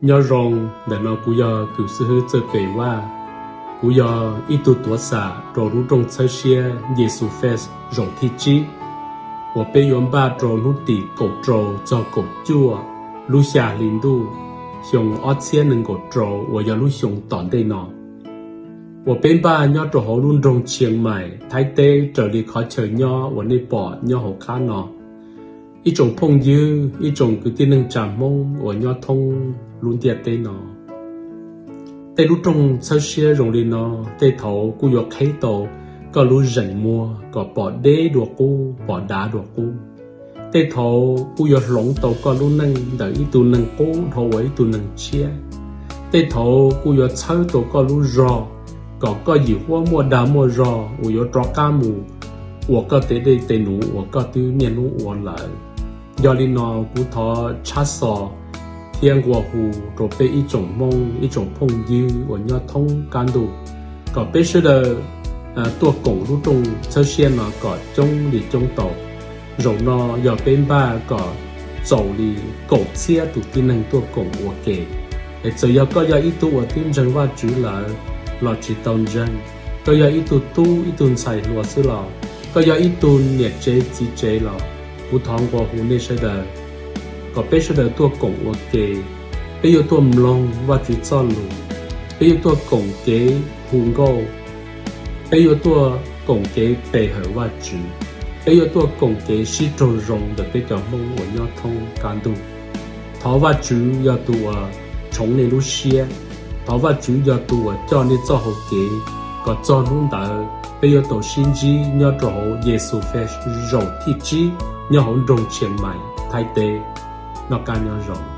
Nyob zoo, ntawm no kuv yog kws xib hwb Txawj Pes Vaj. Kuv yog ib tug tuav xam rau lub rooj txhawb siab Yexus Fest zaum thib tsib, uas peb yuav npaj rau hnub tim kaum rau txog kaum cuaj lub xya hli ntuj xyoo ob txhiab nees nkaum rau uas yog lub xyoo tom ntej no, uas peb npaj nyob rau hauv lub nroog Tshias Mais, Thaib teb, raws li qhov chaw nyob uas nej pom nyob hauv qab no. Ib tsoom phooj ywg, ib tsoom kwv tij neej tsa Hmoob uas nyob thoob lub ntiaj teb no, tej lub rooj txhawb siab zoo li no tej thaum kuj yuav qheb tau koj lub zeem muag kom pom deb dua qub, pom dav dua qub. Tej thaum kuj yuav hloov tau koj lub neej ntawm ib tug neeg qub dhau ua ib tug neeg tshiab. Tej thaum kuj yuav txhawb tau koj lub zog kom koj yim huab muaj dag muaj zog uas yuav rov qab mus ua koj tej dej tej num uas koj twb niaj hnub ua lawm. Yog li no, kuv thov tshab xov thiab nqua hu rau peb ib tsoom Hmoob, ib tsoom phooj ywg uas nyob thoob qab ntuj, kom peb sawv daws tuaj koom lub rooj txhawb siab no kom coob li coob tau. Zaum no yog peb npaj kom txaus li kaum txhiab tus tib neeg tuaj koom ua ke. Es txawm yog koj yog ib tug uas twb ntseeg Vajtswv lawm los tsis tau ntseeg, koj yog ib tug tub ib tug ntxhais hluas xwb los, koj yog ib tug niam tsev txiv tsev los, kuv thov nqua hu nej sawv daws kom peb sawv daws tuaj koom ua ke. Peb yuav tuaj mloog Vajtswv txoj lus, peb yuav tuaj koom kev hu nkauj, peb yuav tuaj koom kev pe hawm Vajtswv, peb yuav tuaj koom kev sib raug zoo ntawm peb cov Hmoob uas nyob thoob qab ntuj. Thov Vajtswv yog tus uas tshoov nej lub siab, thov Vajtswv yog tus uas coj nej txoj hau kev kom txog hnub ntawd peb yuav tau sib ntsib nyob rau hauv Yexus Fest zaum thib tsib nyob hauv nroog Tshias Mais, Thaib teb. Noj qab nyob zoo.